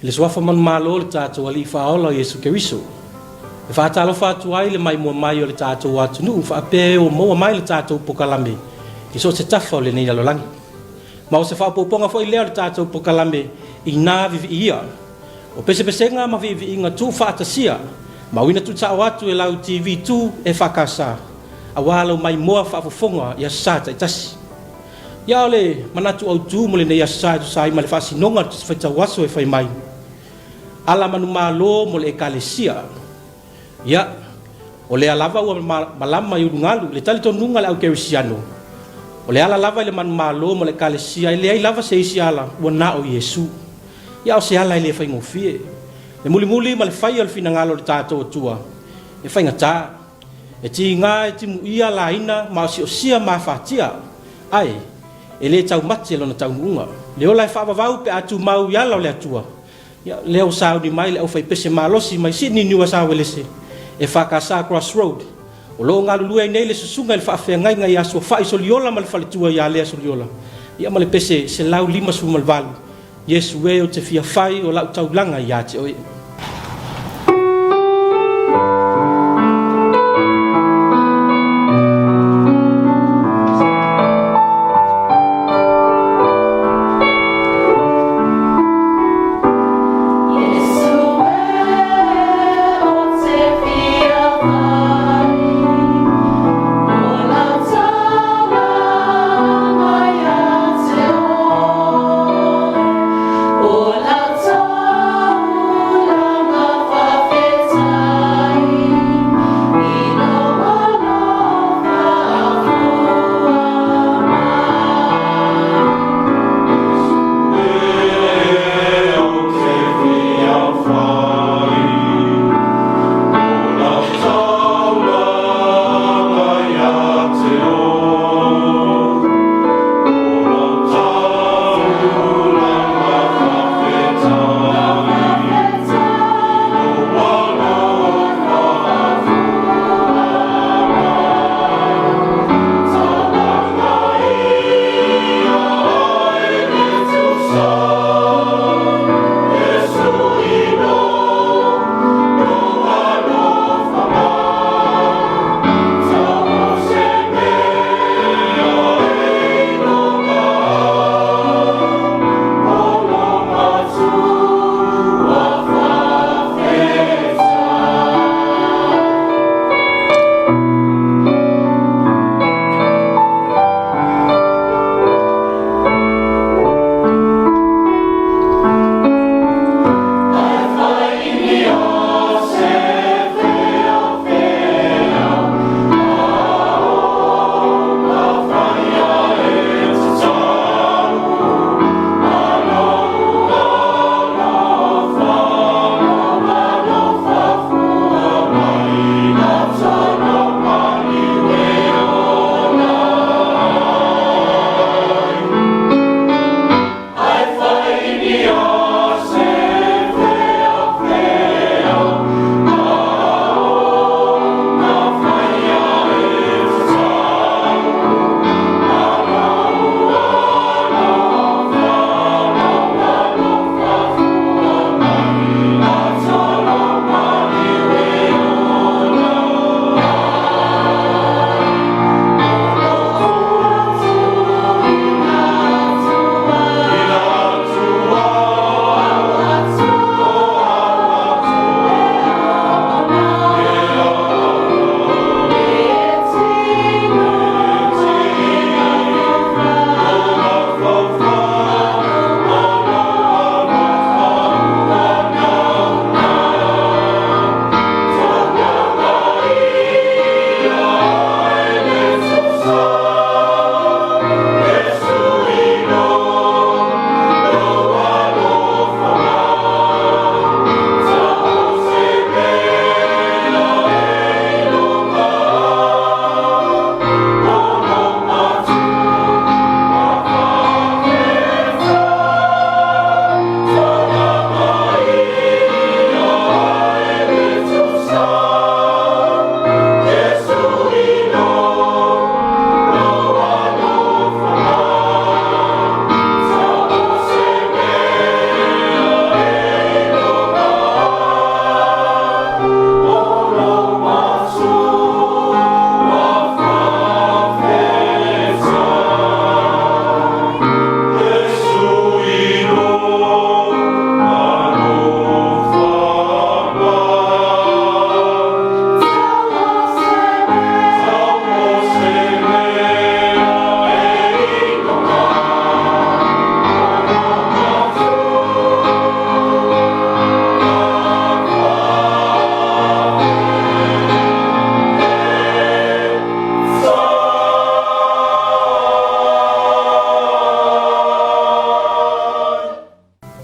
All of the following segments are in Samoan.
I le Suafa manumalo o le tatou Alii Faaola o Iesu Keriso, e faatalofa atu ai le maimoa mai o le tatou atunuu faapea e ua maua mai le tatou pokalame i so o se tafa o lenei lalolagi. Ma o se faaopoopoga foi lea o le tatou pokalame inā viviia o pesepesega ma viiviiga tuufaatasia ma uina tuusao atu e lau TV tu EFKS aua lau maimoa faafofoga i aso Sa taitasi. Ia o le manatu autu mo lenei Aso Sa e tusa ai ma le faasinoga o le Tusi Faitau Aso e fai mai, Ala manumalo mo le Ekalesia. Ia, o lea lava ua malama i ulugalu le talitonuga a le au kerisiano, o le ala lava i le manumalo mo le Ekalesia e leai lava se isi ala ua na o Iesu. Ia o se ala e le faigofie. Le mulimuli ma le faia o le finagalo o le tatou Atua, e faigata. E tiga e timuia laina ma osiosia mafatia, ae e le taumate lona taunuuga. Le ola e faavavau pe a tumau i ala o le Atua. Ia, lea ua sauni mai le aufaipese malosi mai Sydney Niu Sauelese, EFKS Cross Road, o lo o galulue ai nei le susuga i le faafeagaiga ia Suafa'i Soliola ma le faletua ia Lea Soliola, ia ma le pese 158, Iesu e ou te fia fai o la'u taulaga ia te oe.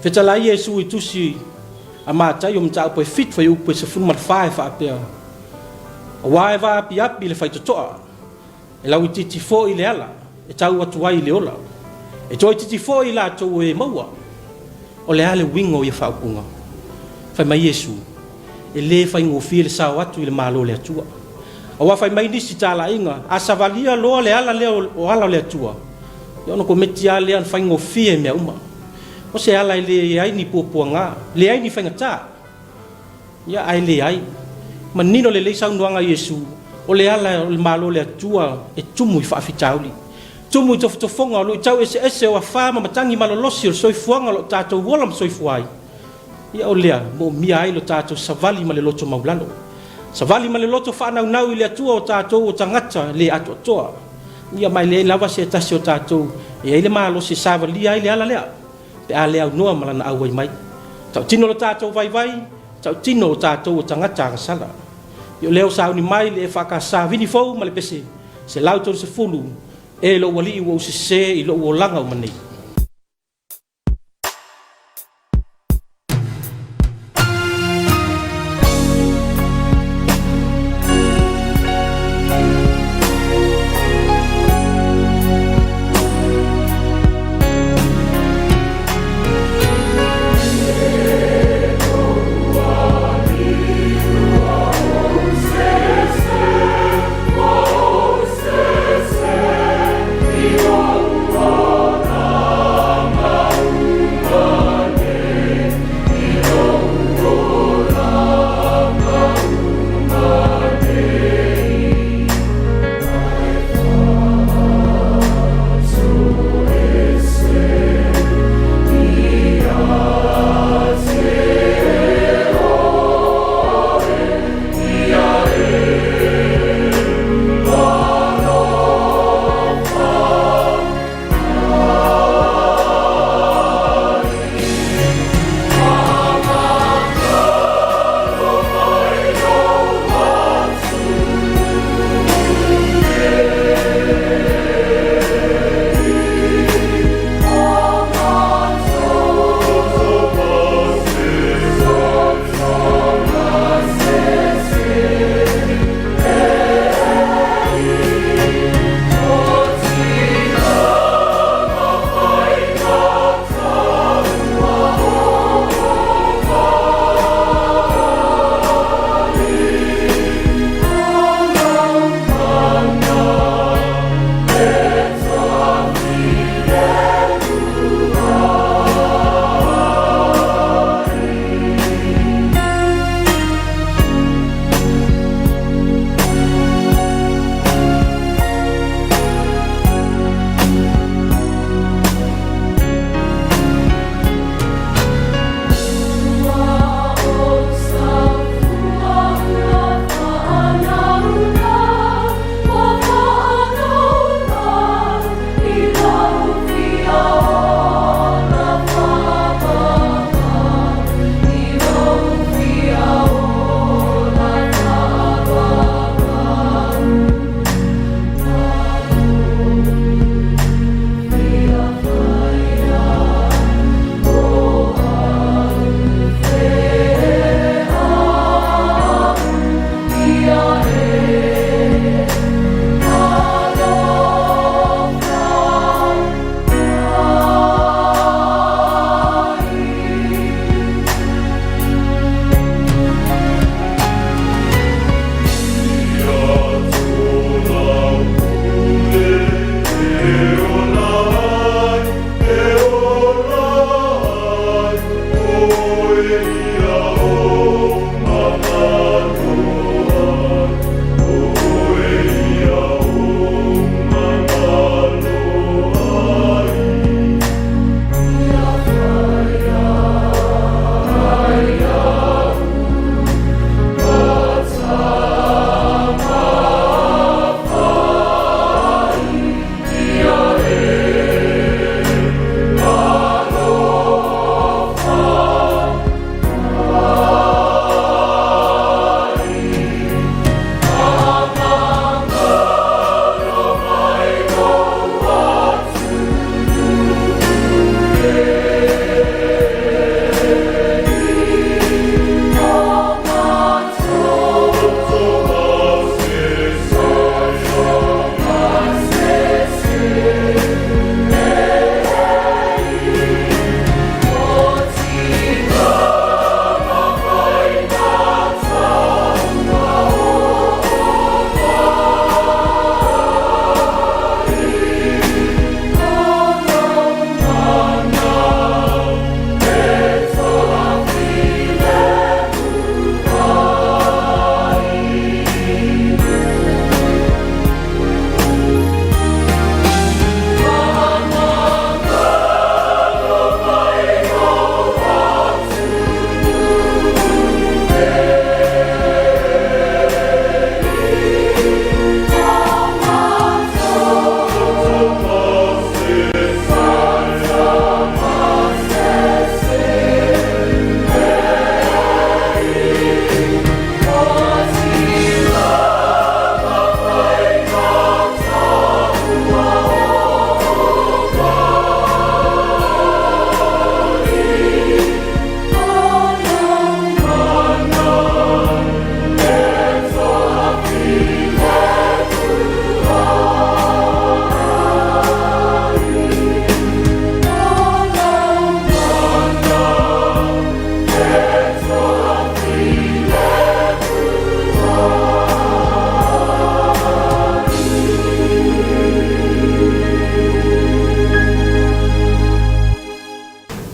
Fetalai Iesu i tusi a Mataio mataupu e 7 fuaiupu e 14 e faapea, Aua e vaapiapi le faitotoa, e lauitiiti foi le ala e tau atu ai i le ola, e toaitiiti foi i latou o e maua. O le a le uiga o ia faaupuga? Fai mai Iesu, e lē faigofie le sao atu i le Malo o le Atua. Aua fai mai nisi talaiga, a savalia loa le ala lea o ala o le Atua, ia ona kometi lava lea ona faigofie mea uma. O se ala e leai ni puapuaga, leai ni faigata. Ia ae leai. Manino lelei saunoaga a Iesu, o le ala o le Malo o le Atua e tumu i faafitauli, tumu i tofotofoga o luitau eseese o afa ma matagi malolosi o le soifuaga o lo o tatou ola ma soifua ai. Ia o lea, moomia ai lo tatou savali ma le loto maulalo. Savali ma le loto faanaunau i le Atua o tatou o tagata le atoatoa. Ia ma e leai lava se tasi o tatou e i ai le malosi e savalia ai le ala lea, pe a le aunoa ma lana auai mai. Tautino lo tatou vaivai, tautino o tatou o tagata agasala. Ia o lea ua sauni mai le EFKS vili fou ma le pese 130, E lou alii ua ou sese i lou olaga uma nei.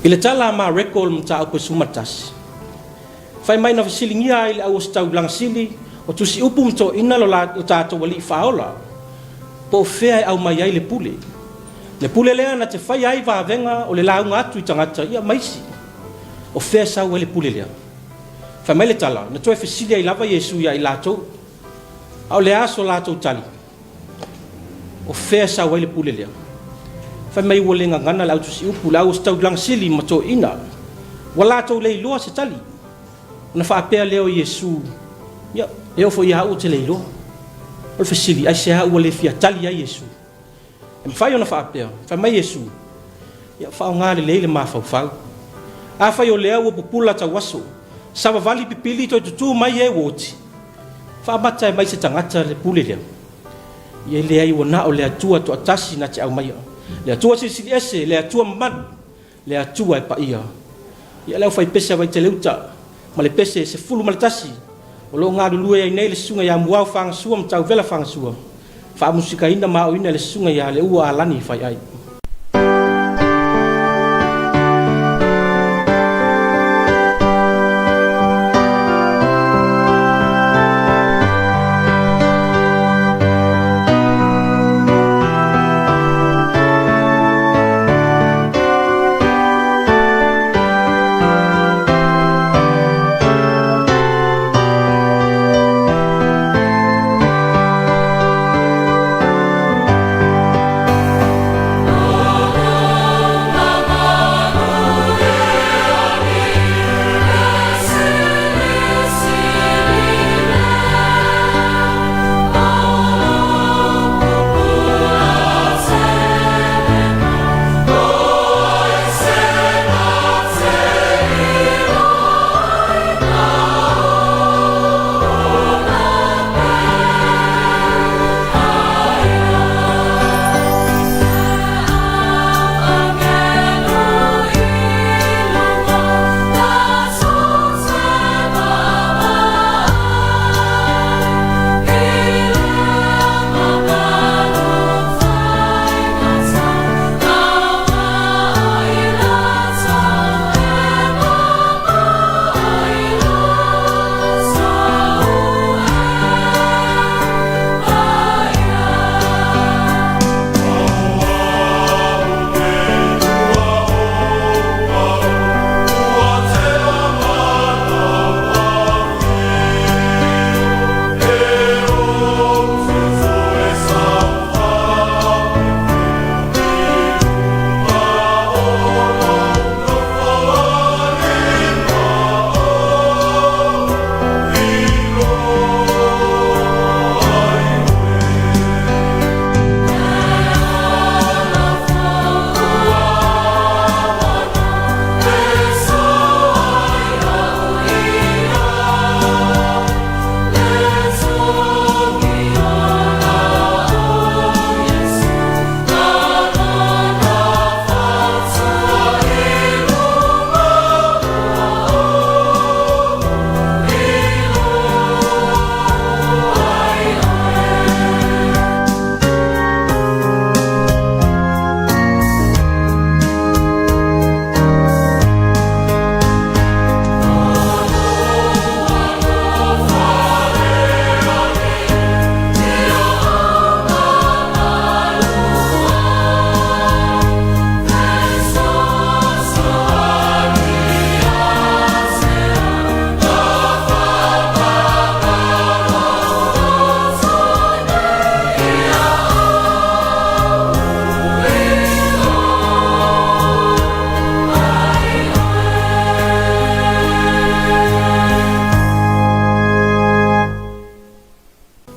I le tala a Mareko o le mataupu e 11, fai mai na fesiligia ai le auositaulaga sili o tusiupu ma toeaiina lo tatou Alii Faaola, po o fea e aumai ai le pule. Le pule lea na te faia ai vavega o le lauga atu i tagata ia ma isi. O fea e sau ai le pule lea? Fai mai le tala, na toe fesili ai lava Iesu ia i latou. A o le a so latou tali? O fea e sau ai le pule lea? Fai mai ua le gagana le autusiupu, le auositaulaga sili ma toeaiina. Ua latou le iloa se tali. Ona faapea lea o Iesu, ia, e oo foi ia au ou te le iloa. O le fesili, aisea ua le fia tali ai Iesu? E mafai ona faapea, fai mai Iesu, ia faaaoga lelei le mafaufau. Afai o lea ua pupula tauaso, savavali pipili toe tutū mai e ua oti, faamata e mai se tagata le pule lea. Ia e leai ua na o le Atua toatasi na te aumaia. Le Atua silisili ese, le Atua mamalu, le Atua e paia. Ia le aufaipese a Vaiteleuta ma le pese 11 o lo o galulue ai nei le susuga ia Muao Fagasua ma Tauvela Fagasua, faamusikaina ma aoina e le susuga ia Leua Alani Faiai.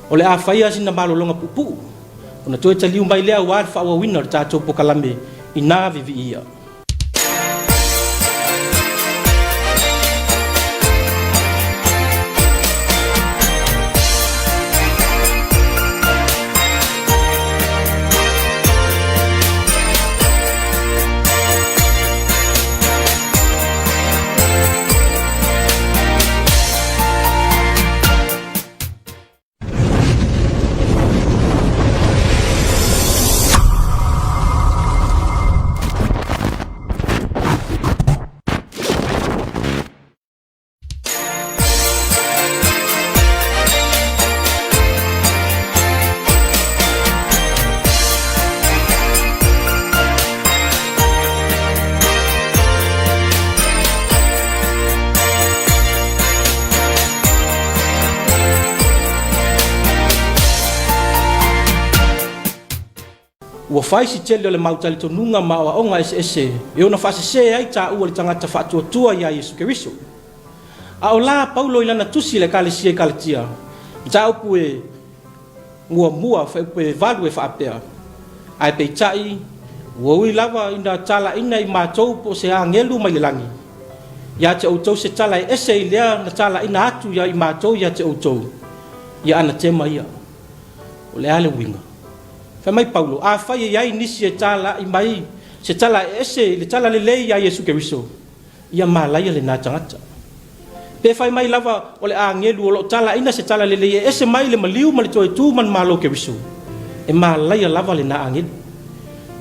O le a faia sina malologa puupuu ona toe taliu mai lea aua le faaauauina o le tatou pokalame ina viviia. fai si tele o le mau talitonuga ma aoaoga eseese e ono faasese ai taua le tagata faatuatua iā Iesu Keriso. A o la Paulo i lana tusi i le Ekalesia i Kalatia, mataupu e muamua fuaiupu e 8 e faapea, Ae peitai, ua ui lava ina talaiina i matou po o se agelu mai le lagi, ia te outou se tala e ese i lea na talaiina atu ia i matou ia te outou, ia anatema ia. O le a le uiga? Fai mai Paulo, afai e i ai nisi e talai mai se tala e ese i le tala lelei ia Iesu Keriso, ia malaia lena tagata. Pe fai mai lava o le agelu o lo o talaina se tala lelei e ese mai le maliu ma le toe tu manumalo o Keriso, e malaia lava lena agelu.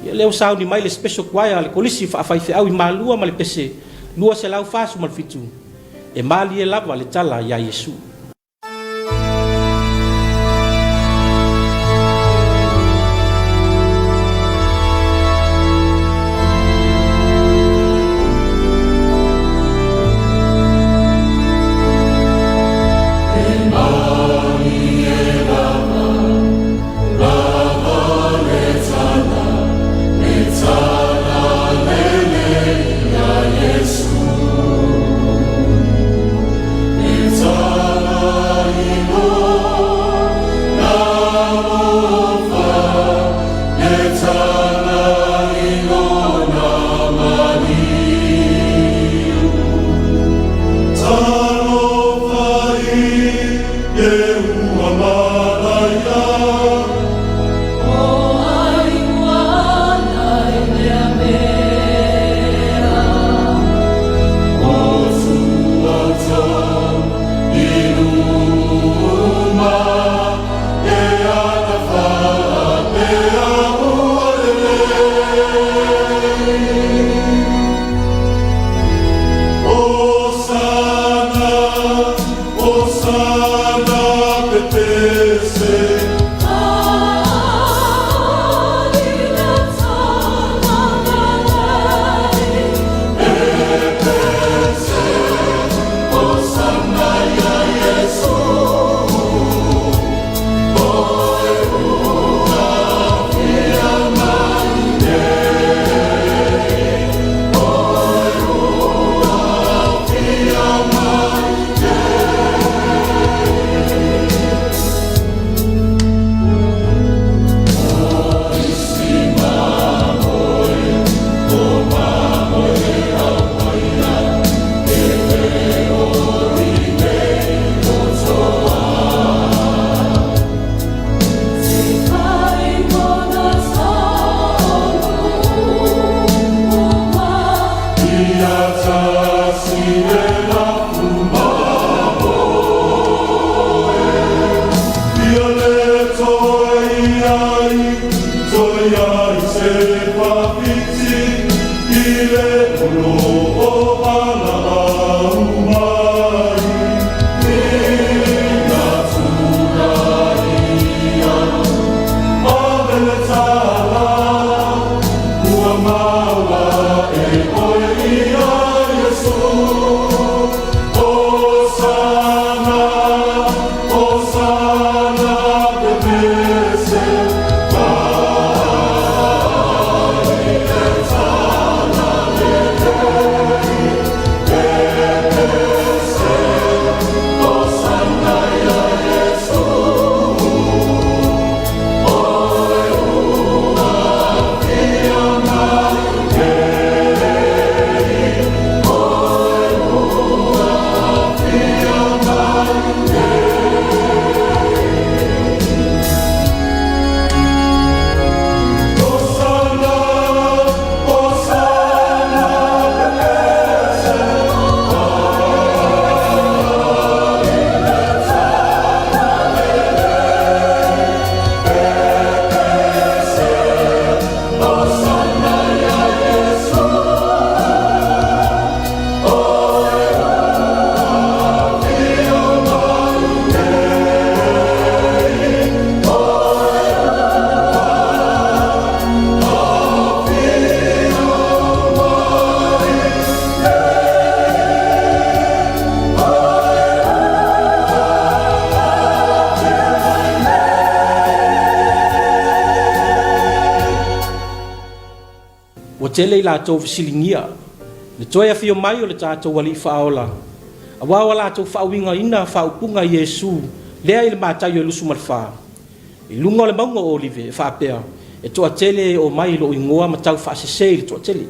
Ia lea ua sauni mai le Special Choir a le Kolisi Faafaifeau i Malua ma le pese 247, e malie lava le tala iā Iesu. tele i latou fesiligia le toe afio mai o le tatou Alii Faaola, aua ua latou faauigaina faaupuga a Iesu lea i le Mataio 24, i luga o le mauga o Olive e faapea, E toatele e omai i lou igoa ma taufaasese i le toatele.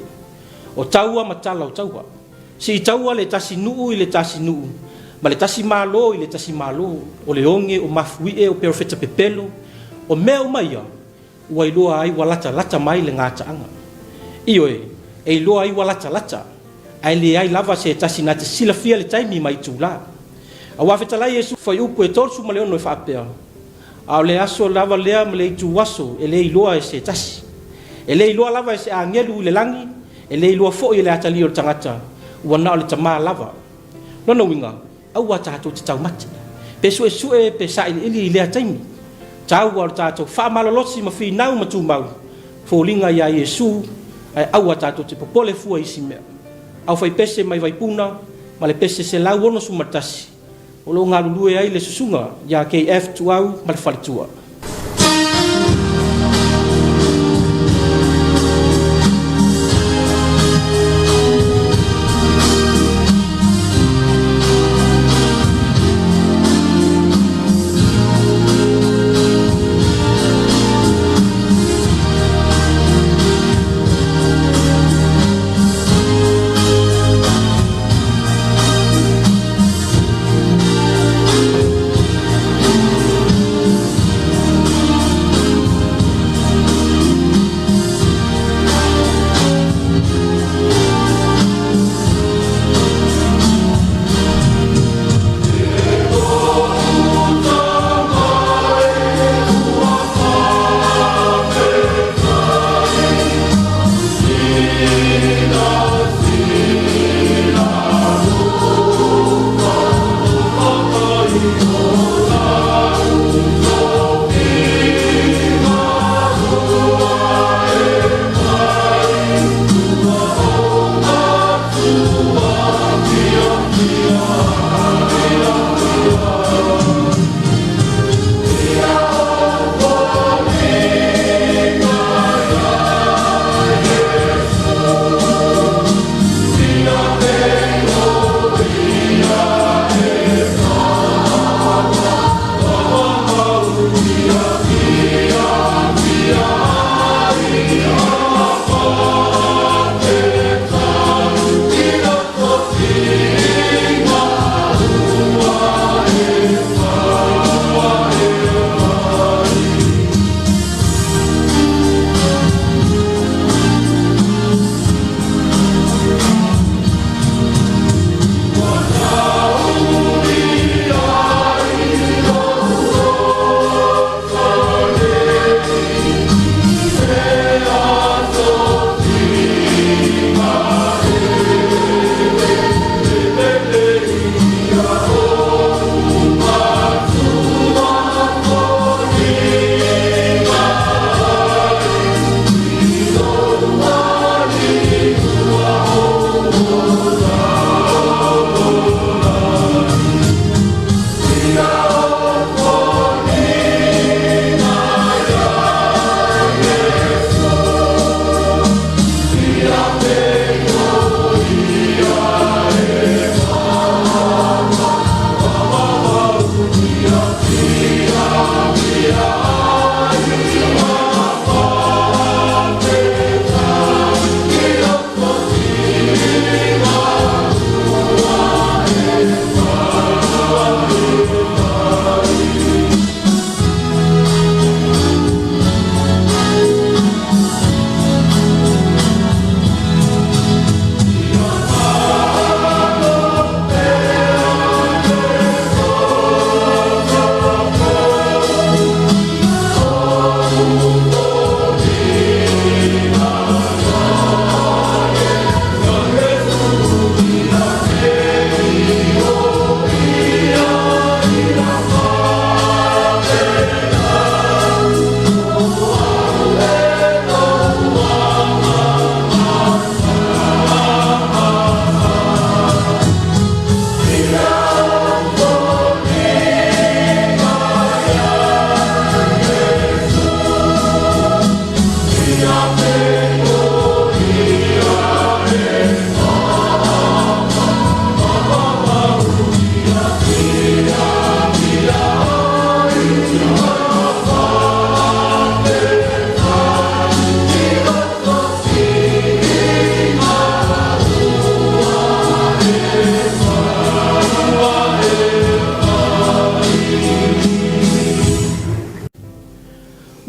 O taua ma tala o taua. Siitaua le tasi nuu i le tasi nuu, ma le tasi Malo i le tasi Malo, o le oge, o mafuie, o perofeta pepelo, o mea uma ia, ua iloa ai ua latalata mai le gataaga. Ioe, e iloa ai ua latalata, ae leai lava se tasi na te silafia le taimi ma itulā. Aua fetalai Iesu fuaiupu e 36 e faapea, A o le aso lava lea ma le ituaso e le iloa e se tasi. E le iloa lava e se agelu i le lagi, e le iloa foi e le atalii o le tagata, ua na o le Tama lava. Lona uiga, aua tatou te taumate, pe suesue pe sailiili i lea taimi. Taua o le tatou faamalolosi ma finau ma tumau foliga iā Iesu, ae aua tatou te popole fua i isi mea. Aufaipese mai Vaipuna ma le pese 161 o lo o galulue ai le susuga ia KF Tuau ma le faletua.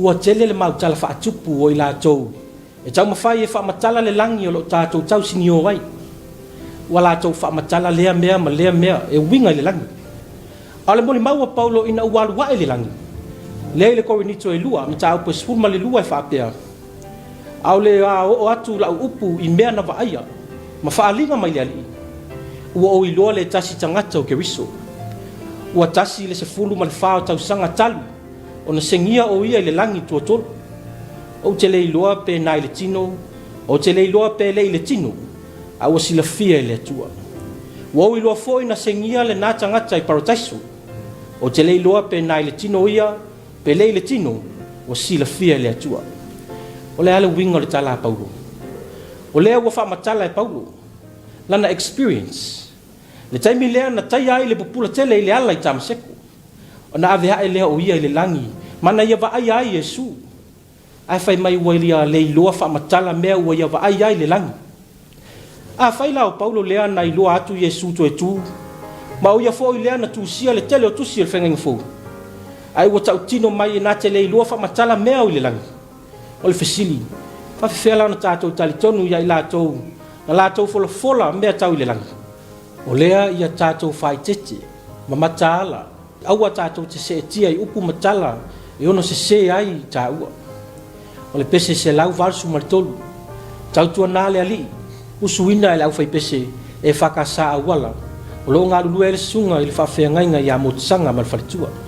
Ua tele le mau tala faatupu o i latou e taumafai e faamatala le lagi o lo o tatou tausinio ai. Ua latou faamatala lea mea ma lea mea e uiga i le lagi. A o le molimau a Paulo ina ua alu ae i le lagi, lea i le Korinito e 2, mataupu e 12 e faapea, A o le a oo atu lau upu i mea na vaaia ma faaaliga mai le Alii, ua ou iloa le tasi tagata o Keriso. Ua 14 o tausaga talu ona segia o ia i le lagi tuatolu. Ou te le iloa pe na i le tino, ou te le iloa pe le i le tino, a ua silafia e le Atua. Ua ou iloa foi na segia lena tagata i Parataiso. Ou te le iloa pe na i le tino ia, pe le i le tino, ua silafia e le Atua. O le a le uiga o le tala a Paulo? O lea ua faamatala e Paulo lana experience, le taimi lea na taia ai le pupula tele i le ala i Tamaseko, ona ave ae lea o ia i le lagi ma na ia vaaia ai Iesu. Ae fai mai ua ia le iloa faamatala mea ua ia vaai ai i le lagi. Afai la o Paulo lea na iloa atu Iesu toe tu, ma o ia foi lea na tusia le tele o tusi o le Feagaiga Fou, ae ua tautino mai e na te le iloa faamatala mea o i le lagi. O le fesili, faafefea la ona tatou talitonu ia i latou na latou folafola mea tau i le lagi? O lea ia tatou faaeteete ma mataala, aua tatou te seetia i upu ma tala e ono sese ai taua. O le pese 183, tautuana le Alii, usuina e le aufaipese EFKS Auala, o lo o galulue ai le susuga i le faafeagaiga ia Motusaga ma le faletua.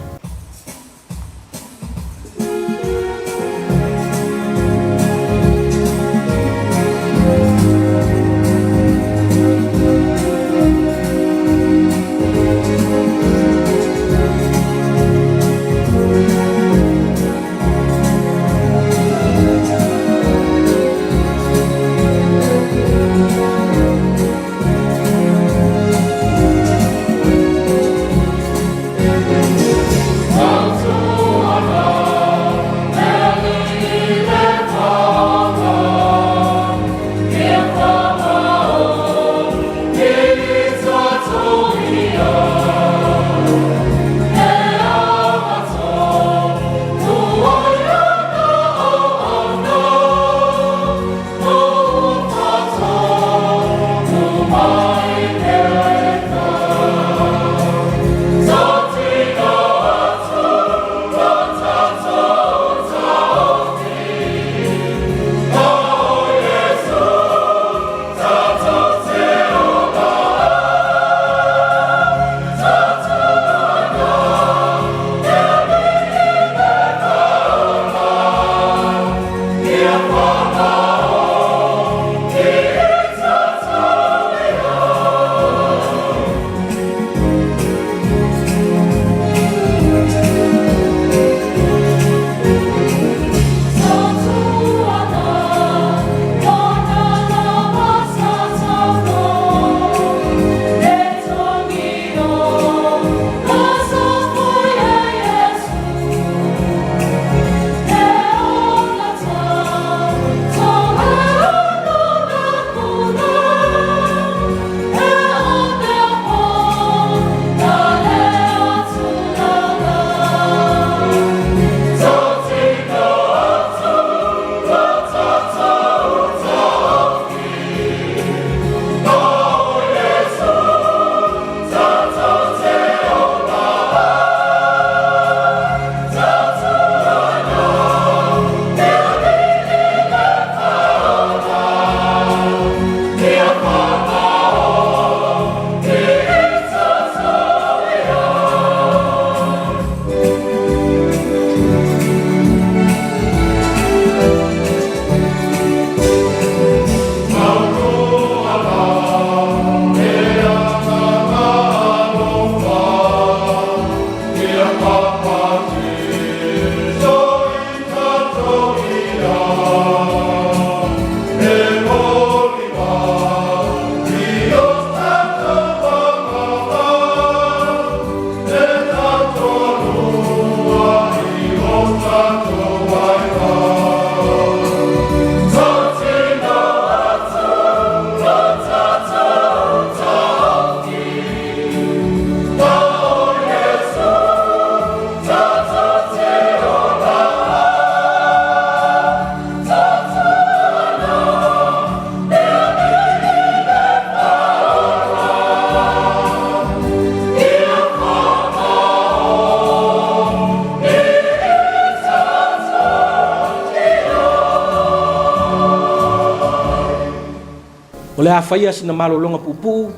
le a faia sina malologa puupuu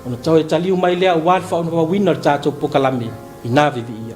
ona toe taliu mai lea aua le faaauauina o le tatou polokalame ina viviia.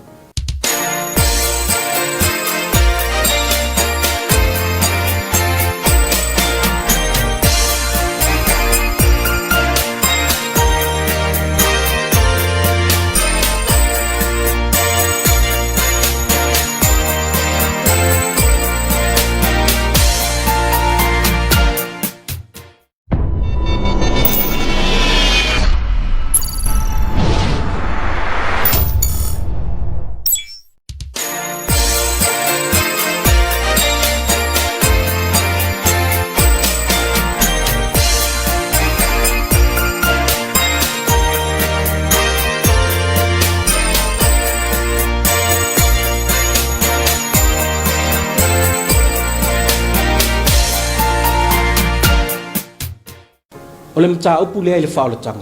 O le mataupu lea i le faaolataga,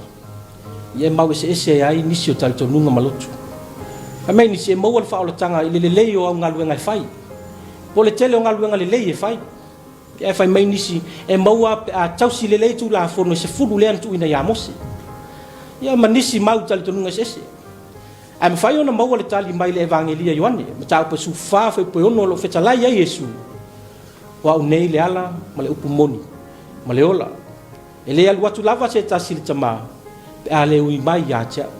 ia e mau eseese ai nisi o talitonuga ma lotu. Fai mai nisi e maua le faaolataga i le lelei o au galuega e fai, po o le tele o galuega lelei e fai. Ae fai mai nisi e maua pe a tausi lelei Tulafono e 10 lea na tuuina ia Mose. Ia ma nisi mau talitonuga eseese. Ae mafai ona maua le tali mai le Evagelia a Ioane, mataupu e 14 fuaiupu e 6 o lo o fetalai ai Iesu, O au nei le ala ma le upu moni ma le ola. E le alu atu lava se tasi i le Tama pe a le ui mai ia te au.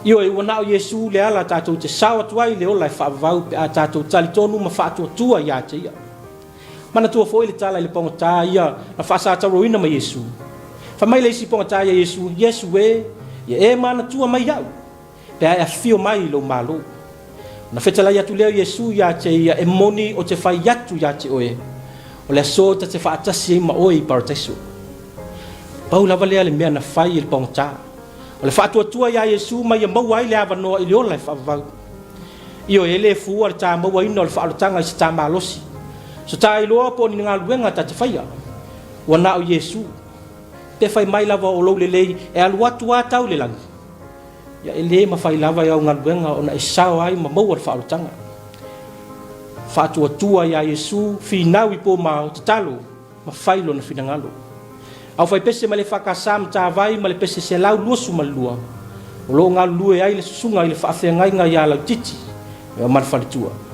Ioe, ua na o Iesu le ala tatou te sao atu ai i le ola e faavavau pe a tatou talitonu ma faatuatua ia te ia. Manatua foi le tala i le pogata ia na faasatauroina ma Iesu. Fai mai le isi pogata ia Iesu, Iesu e, ia e manatua mai iaʻu, pe a e afifio mai i lou Malo. Ona fetalai atu lea o Iesu ia te ia, e moni o te fai atu ia te oe, o le aso ta te faatasi ai ma oe i Parataiso. Pau lava lea le mea na fai e le pogata, o le faatuatua ia Iesu ma ia maua ai le avanoa i le ola e faavavau. Ioe, e le fua le ta mauaina o le faaolataga i se ta malosi, so ta iloa po o ni galuega ta te faia. Ua na o Iesu. Pe fai mai lava o lou lelei e alu atu a tau i le lagi, ia e le mafai lava e au galuega ona e sao ai ma maua le faaolataga. Faatuatua ia Iesu, finau i po ma ao, tatalo ma fai lona finagalo. Aufaipese ma le EFKS Matavai ma le pese 122 o lo o galulue ai le susuga i le faafeagaiga ia Lautiti ma le faletua.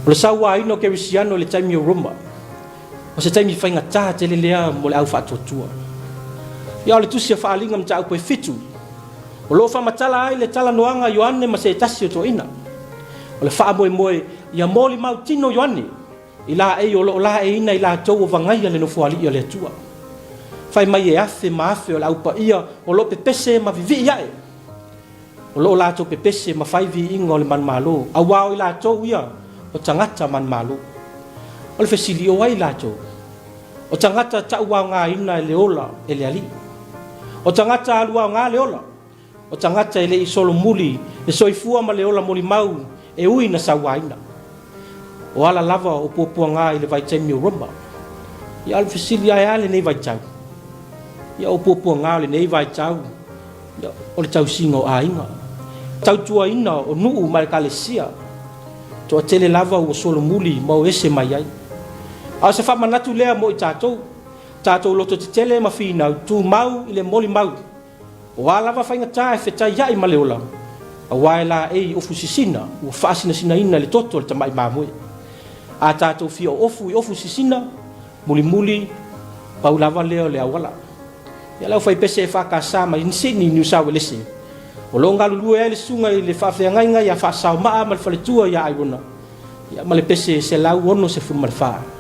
O le sauaina o Kerisiano i le taimi o Roma, o se taimi faigata tele lea mo le au faatuatua. Ia o le tusi a Faaaliga mataupu e 7, o lo o faamatala ai le talanoaga a Ioane ma se tasi o toeaina. O le faamoemoe ia molimau tino Ioane i laei o lo o laeiina i latou o vagaia le Nofoalii o le Atua. Fai mai e afe ma afe o le au paia o lo o pepese ma vivii ae. O lo o latou pepese ma fai viiga o le manumalo, auā o i latou ia o tagata manumalo. O le fesili, o ai latou? O tagata tauaogaina e le ola e le Alii. O tagata aluaoga le ola. O tagata e le i solomuli le soifua ma le ola molimau e ui na sauaina. O ala lava o puapuaga i le vaitaimi o Roma. Ia, o le fesili, ae a lenei vaitau? Ia, o puapuaga o lenei vaitau, ia, o le tausiga o aiga, tautuaina o nuu ma ekalesia, toatele lava ua solomuli ma o ese mai ai. A o se faamanatu lea mo i tatou, tatou loto tetele ma finau, tumau i le molimau. O a lava faigata e fetaiai ma le ola, auā e laei ofu sisina ua faasinasinaina i le toto o le tamai mamoe. A tatou fia oofu i ofu sisina, mulimuli, pau lava lea o le auala. Ia le aufaipese EFKS mai Sydney, New South Walese, o lo o galulue ai le susuga i le faafeagaiga ia Faasaomaa ma le faletua ia Airona, ia ma le pese 164.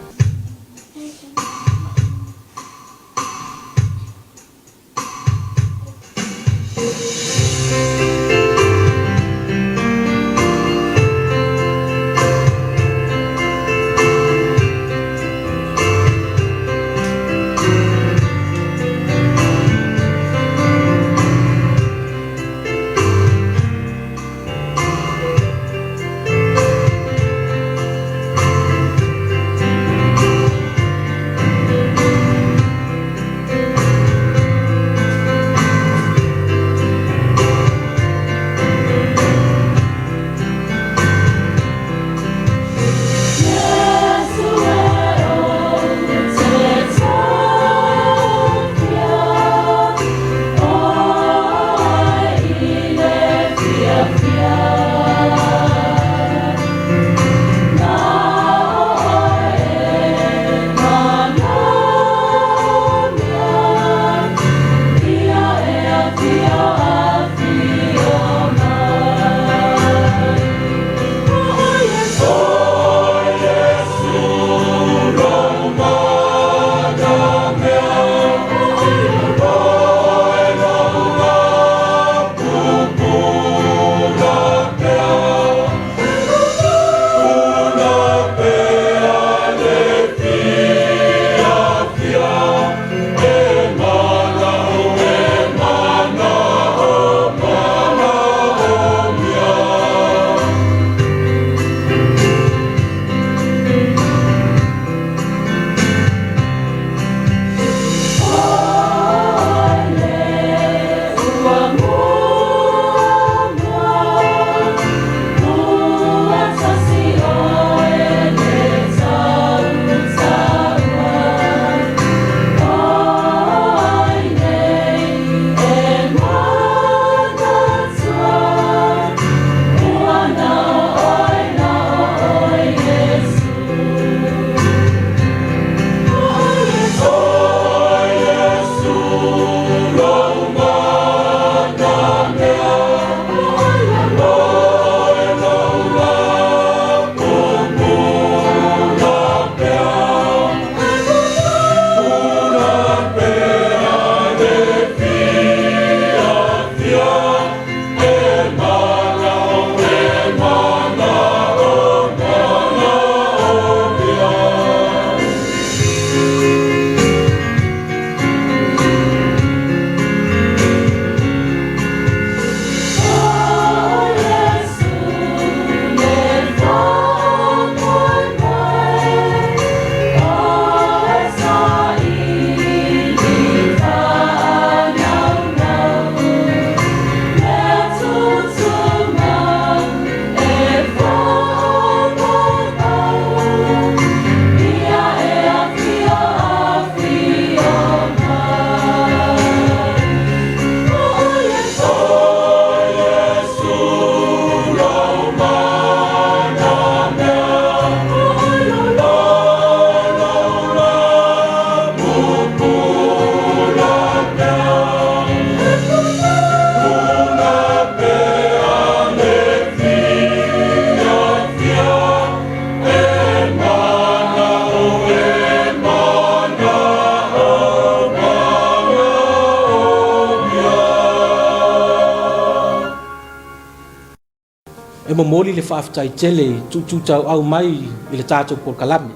momoli le faafetai tele i tuutuutauau mai i le tatou polokalame,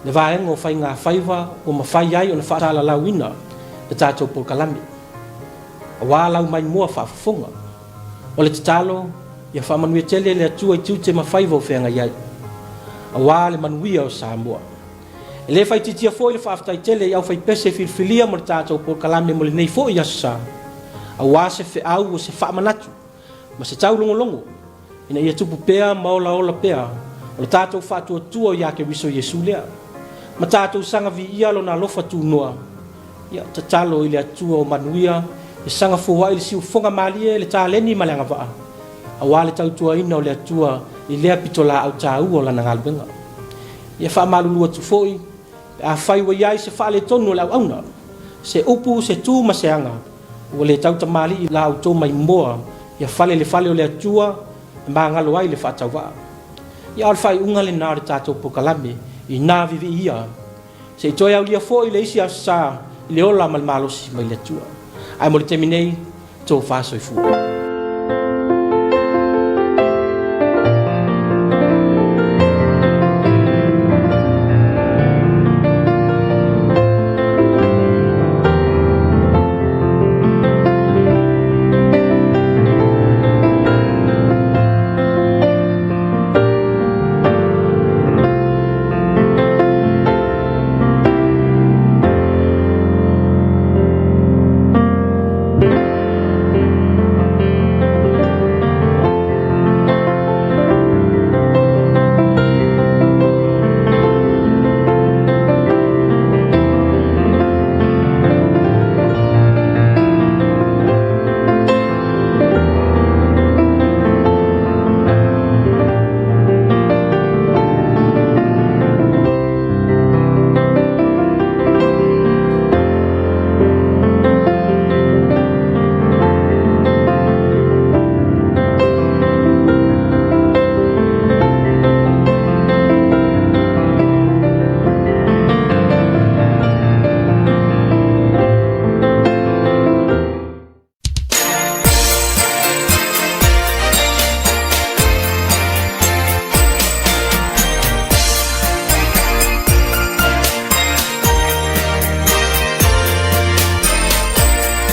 le vaega o faigafaiva ua mafai ai ona faasalalauina le tatou polokalame, aua lau maimoa faafofoga. O le tatalo, ia faamanuia tele le Atua i tiute ma faiva o feagai ai, aua le manuia o Samoa. E le faaitiitia foi le faafetai tele i aufaipese filifilia mo le tatou polokalame mo lenei foi Aso Sa, aua se feau o se faamanatu ma se taulogologo ina ia tupu pea ma olaola pea o le tatou faatuatua ia Keriso Iesu lea, ma tatou saga viia Lona alofa tunoa. Ia, tatalo i le Atua o manuia e saga foai le siufofoga malie, le taleni ma le agavaa, aua le tautuaina o le Atua i lea pitolaau taua o Lana galuega. Ia faamalulu atu foi pe afai ua i ai se faaletonu o le auauna, se upu, se tu ma se aga ua le tautamalii i la outou maimoa ia fale le fale o le Atua e magalo ai le faatauvaa. Ia a o le faaiuga lena o le tatou polokalame inā viviia se i toe aulia foi le isi aso sa i le ola ma le malosi mai le Atua. Ae mo le taimi nei, tofa soifua.